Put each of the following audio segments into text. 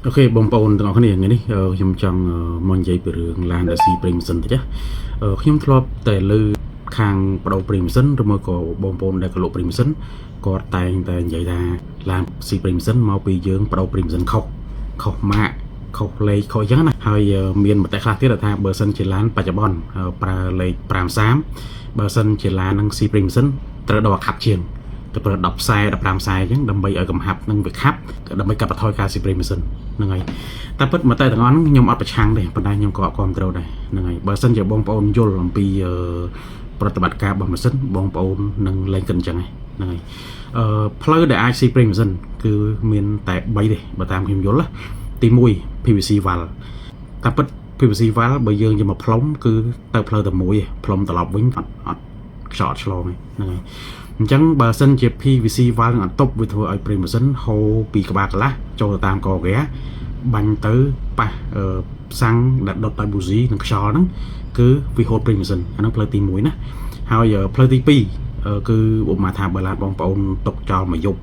OK បងប្អូនទាំងអស់គ្នាថ្ងៃនេះខ្ញុំចង់មកនិយាយពីរឿងឡានដែលស៊ីប្រេងម៉ាស៊ីនតិចណាខ្ញុំធ្លាប់តែលើខាងបដូរប្រេងម៉ាស៊ីនឬមកក៏បងប្អូនដែលក៏លក់ប្រេងម៉ាស៊ីនគាត់តែងតែនិយាយថាឡានស៊ីប្រេងម៉ាស៊ីនមកពីយើងបដូរប្រេងម៉ាស៊ីនខុសខុសម៉ាកខុសលេខខុសអញ្ចឹងណាហើយមានមតិខ្លះទៀតថាបើសិនជាឡានបច្ចុប្បន្នប្រើលេខ53បើសិនជាឡាននឹងស៊ីប្រេងម៉ាស៊ីនត្រូវដូរអាខាប់ជាង ទៅប្រើ10ខ្សែ15ខ្សែអញ្ចឹងដើម្បីឲ្យកំហាប់នឹងវាខាប់ដើម្បីកាត់បន្ថយការស៊ីប្រេងម៉ាស៊ីនហ្នឹងហើយតែពិតមកតែទាំងអស់ហ្នឹងខ្ញុំអត់ប្រឆាំងទេប៉ុន្តែខ្ញុំក៏អត់គ្រប់គ្រងដែរហ្នឹងហើយបើសិនជាបងប្អូនយល់អំពីប្រតិបត្តិការរបស់ម៉ាស៊ីនបងប្អូននឹងលែងគិតអញ្ចឹងហ្នឹងហើយផ្លូវដែលអាចស៊ីប្រេងម៉ាស៊ីនគឺមានតែ3ទេបើតាមខ្ញុំយល់ណាទី1 PVC valve តែពិត PVC valve បើយើងយកមកផ្លុំគឺទៅផ្លូវតែមួយឯងផ្លុំត្រឡប់វិញអត់អត់ខ្យល់អត់ឆ្លងទេហ្នឹងហើយអញ្ចឹងបើសិនជា PVC valve នឹងអត់ទប់វាធ្វើឲ្យប្រេងម៉ាស៊ីនហូរពីក្បាលកន្លះចូលទៅតាមកហ្គាបាញ់ទៅប៉ះអឺសាំងដែលដុតដោយប៊ូស៊ីនិងខ្យល់ហ្នឹងគឺវាហូតប្រេងម៉ាស៊ីនអាហ្នឹងផ្លូវទី1ណាហើយផ្លូវទី2គឺឧបមាថាបើឡានបងប្អូនຕົកចោលមួយយប់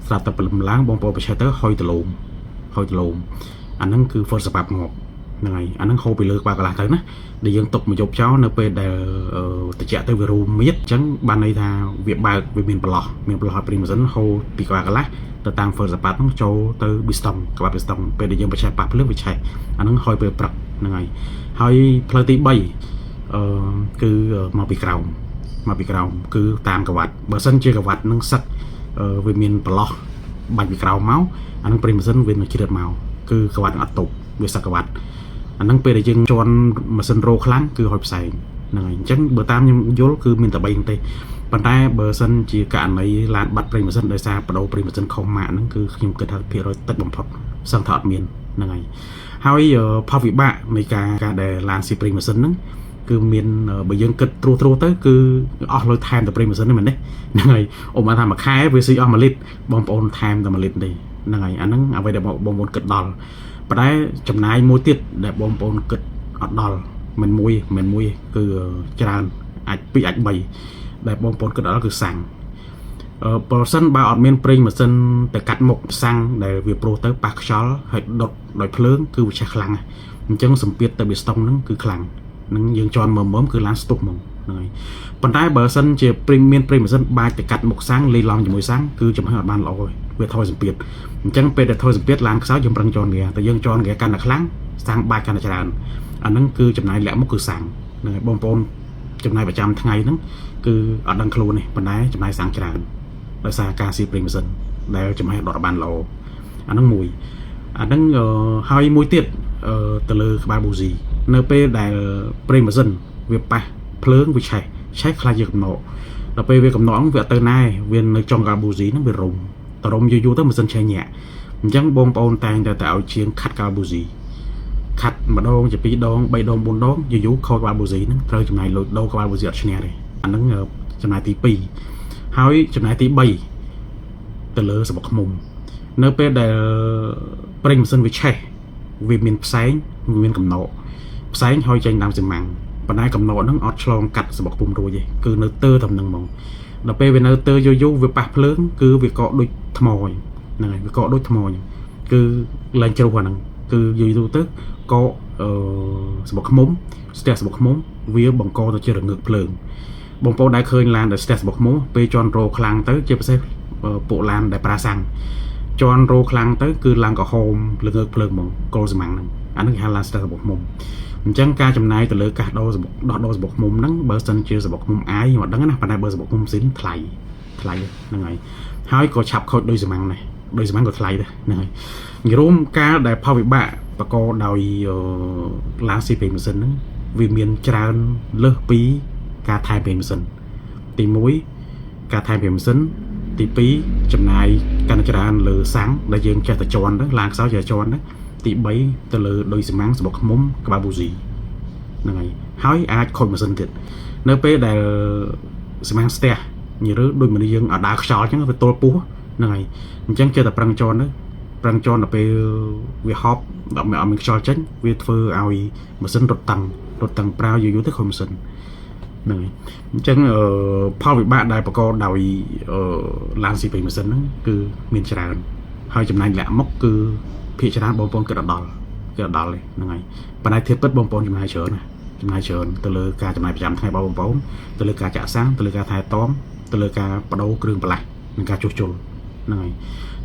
ស្រាប់តែព្រលឹមឡើងបងប្អូនប្រឆេះទៅហុយទលោមហុយទលោមអាហ្នឹងគឺ ហ្វឺតសបាប់ងាប់ហ្នឹងហើយអាហ្នឹងហូរពីលើក្បាលកន្លះទៅណាដែលយើងຕົកមួយយប់ចោលនៅពេលដែលត្រជាក់ទៅវារួមមៀតអញ្ចឹងបានន័យថាវាបើកវាមានប្រឡោះមានប្រឡោះឲ្យប្រេងម៉ាស៊ីនហូរពីក្បាលកន្លះទៅតាម ហ្វឺតសបាប់ហ្នឹងចូលទៅប៊ីស្តុងក្បាលប៊ីស្តុងពេលដែលយើងប្រឆេះប៉ះភ្លើងវាឆេះអាហ្នឹងហុយពេលព្រឹកហ្នឹងហើយហើយផ្លូវទី3គឺមកពីក្រោមមកពីក្រោមគឺតាមកវ៉ាត់បើសិនជាកវ៉ាត់នឹងសឹកវាមានប្រឡោះបាច់ពីក្រោមមកអាហ្នឹងប្រេងម៉ាស៊ីនវានឹងជ្រៀតមកគឺកវ៉ាត់នឹងអត់ទប់វាសឹកកវ៉ាត់អាហ្នឹងពេលដែលយើងជន់ម៉ាស៊ីនរោខ្លាំងគឺហុយផ្សែងហ្នឹងហើយអញ្ចឹងបើតាមខ្ញុំយល់គឺមានតែ3ហ្នឹងទេប៉ុន្តែបើសិនជាករណីឡានបាត់ប្រេងម៉ាស៊ីនដោយសារបដូរប្រេងម៉ាស៊ីនខុសម៉ាកហ្នឹងគឺខ្ញុំគិតថាភាគរយតិចបំផុតសឹងថាអត់មានហ្នឹងហើយហើយផលវិបាកនៃការដែលឡានស៊ីប្រេងម៉ាស៊ីនហ្នឹងគឺមានបើយើងគិតត្រួសត្រាសទៅគឺអស់លុយថែមតែប្រេងម៉ាស៊ីនហ្នឹងមែនទេហ្នឹងហើយឧបមាថាមួយខែវាស៊ីអស់1លីត្របងប្អូនថែមតែ1លីត្រទេហ្នឹងហើយអាហ្នឹងអ្វីដែលបងប្អូនគិតដល់ប៉ុន្តែចំណាយមួយទៀតដែលបងប្អូនគិតអត់ដល់មិនមួយមិនមួយគឺច្រើនអាច2អាច3ដែលបងប្អូនគិតដល់គឺសាំងបើសិនបើអត់មានប្រេងម៉ាស៊ីនទៅកាត់មុខសាំងដែលវាប្រុសទៅប៉ះខ្យល់ហើយដុតដោយភ្លើងគឺវាឆេះខ្លាំងណាស់អញ្ចឹងសម្ពាធទៅប៊ីស្តុងហ្នឹងគឺខ្លាំងនឹងយើងជន់មើមគឺឡានស្ទុះហ្មងហ្នឹងហើយប៉ុន្តែបើសិនជាប្រេងមានប្រេងម៉ាស៊ីនបាចទៅកាត់មុខសាំងលាយឡំជាមួយសាំងគឺចំហឹងអត់បានល្អទេវាថយសម្ពាធអញ្ចឹងពេលដែលថយសម្ពាធឡានខ្សោយយើងប្រឹងជន់ហ្គាតែយើងជន់ហ្គាកាន់តែខ្លាំងសាំងបាចកាន់តែច្រើនអាហ្នឹងគឺចំណាយលាក់មុខគឺសាំងហ្នឹងហើយបងប្អូនចំណាយប្រចាំថ្ងៃហ្នឹងគឺអត់ដឹងខ្លួនទេប៉ុន្តែចំណាយសាំងច្រើនដោយសារការស៊ីប្រេងម៉ាស៊ីនដែលចំហេះដកបានល្អអាហ្នឹងមួយអាហ្នឹងហើយមួយទៀតទៅលើក្បាលប៊ូស៊ីនៅពេលដែលប្រេងម៉ាស៊ីនវាប៉ះភ្លើងវាឆេះឆេះខ្លាចជាកំណកដល់ពេលវាកំណកវាអត់ទៅណែវានៅចុងក្បាលប៊ូស៊ីហ្នឹងវារុំតរុំយូរយូរទៅម៉ាស៊ីនឆេះញាក់អញ្ចឹងបងប្អូនតែងតែទៅឲ្យជាងខាត់ក្បាលប៊ូស៊ីខាត់ម្ដងជាពីរដង3ដង4ដងយូរយូរខូចក្បាលប៊ូស៊ីហ្នឹងត្រូវចំណាយលុយដូរក្បាលប៊ូស៊ីអត់ឈ្នះទេអាហ្នឹងចំណាយទី2ហើយចំណាយទី3ទៅលើសបុកឃ្មុំនៅពេលដែលប្រេងម៉ាស៊ីនវាឆេះវាមានផ្សែងវាមានកំណកផ្សែងហុយចេញតាមស៊ីម៉ាំងប៉ុន្តែកំណកហ្នឹងអត់ឆ្លងកាត់សបុកឃ្មុំរួចទេគឺនៅទើតែនឹងហ្មងដល់ពេលវានៅទើយូរយូរវាប៉ះភ្លើងគឺវាកកដូចថ្មហ្នឹងហើយវាកកដូចថ្មអញ្ចឹងគឺឡើងជ្រុះអាហ្នឹងគឺយូរយូរទៅកកអឺសបុកឃ្មុំស្ទះសបុកឃ្មុំវាបង្កទៅជារងើកភ្លើងបងប្អូនដែលឃើញឡានដែលស្ទះសបុកឃ្មុំពេលជន់រោខ្លាំងទៅជាពិសេសពួកឡានដែលប្រើសាំងជន់រោខ្លាំងទៅគឺឡើងក្រហមលងើកភ្លើងហ្មងកុលស៊ីម៉ាំងហ្នឹងអាហ្នឹងគេហៅឡានស្ទះសបុកឃ្មុំអញ្ចឹងការចំណាយទៅលើកាសដូរសបុកដោះដូរសបុកឃ្មុំហ្នឹងបើសិនជាសបុកឃ្មុំអាយខ្ញុំអត់ដឹងណាប៉ុន្តែបើសបុកឃ្មុំស៊ីនថ្លៃថ្លៃហ្នឹងហើយហើយក៏ឆាប់ខូចដោយស៊ីម៉ាំងដែរដោយស៊ីម៉ាំងក៏ថ្លៃដែរហ្នឹងហើយនិយាយរួមការដែលផលវិបាកបកដោយឡានស៊ីប្រេងម៉ាស៊ីនហ្នឹងវាមានច្រើនលើសពីការថែមប្រេងម៉ាស៊ីនទី1ការថែមប្រេងម៉ាស៊ីនទី2ចំណាយកាន់ច្រើនលើសាំងដែលយើងចេះតែជន់ទៅឡានខ្សោយចេះជន់ទៅទី3ទៅលើដោយស៊ីម៉ាំងសបុកឃ្មុំក្បាលប៊ូស៊ីហ្នឹងហើយហើយអាចខូចម៉ាស៊ីនទៀតនៅពេលដែលស៊ីម៉ាំងស្ទះញរើដូចមនុស្សយើងអត់ដើរខ្យល់អញ្ចឹងវាទល់ពោះហ្នឹងហើយអញ្ចឹងចេះតែប្រឹងជន់ទៅប្រឹងជន់ដល់ពេលវាហប់ដល់អត់មានខ្យល់ចេញវាធ្វើឲ្យម៉ាស៊ីនរត់តឹងរត់តឹងប្រើយូរយូរទៅខូចម៉ាស៊ីនហ្នឹងហើយអញ្ចឹងផលវិបាកដែលបកដោយឡានស៊ីប្រេងម៉ាស៊ីនហ្នឹងគឺមានច្រើនហើយចំណាយលាក់មុខគឺ ភាគច្រើនបងប្អូនគិតដល់គិតដល់ទេហ្នឹងហើយប៉ុន្តែធៀបពិតបងប្អូនចំណាយច្រើនណាចំណាយច្រើនទៅលើការចំណាយប្រចាំថ្ងៃរបស់បងប្អូនទៅលើការចាក់សាំងទៅលើការថែទាំទៅលើការបដូរគ្រឿងបន្លាស់និងការជួសជុលហ្នឹងហើយ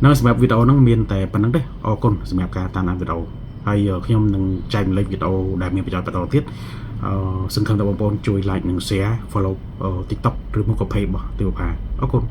នៅសម្រាប់វីដេអូហ្នឹងមានតែប៉ុណ្្នឹងទេអរគុណសម្រាប់ការតាមដានវីដេអូហើយខ្ញុំនឹងចែករំលែកវីដេអូដែលមានប្រយោជន៍បន្តទៀតអឺសង្ឃឹមថាបងប្អូនជួយ like និង share follow TikTok ឬមកក៏ page របស់ទេវផាអរគុណ។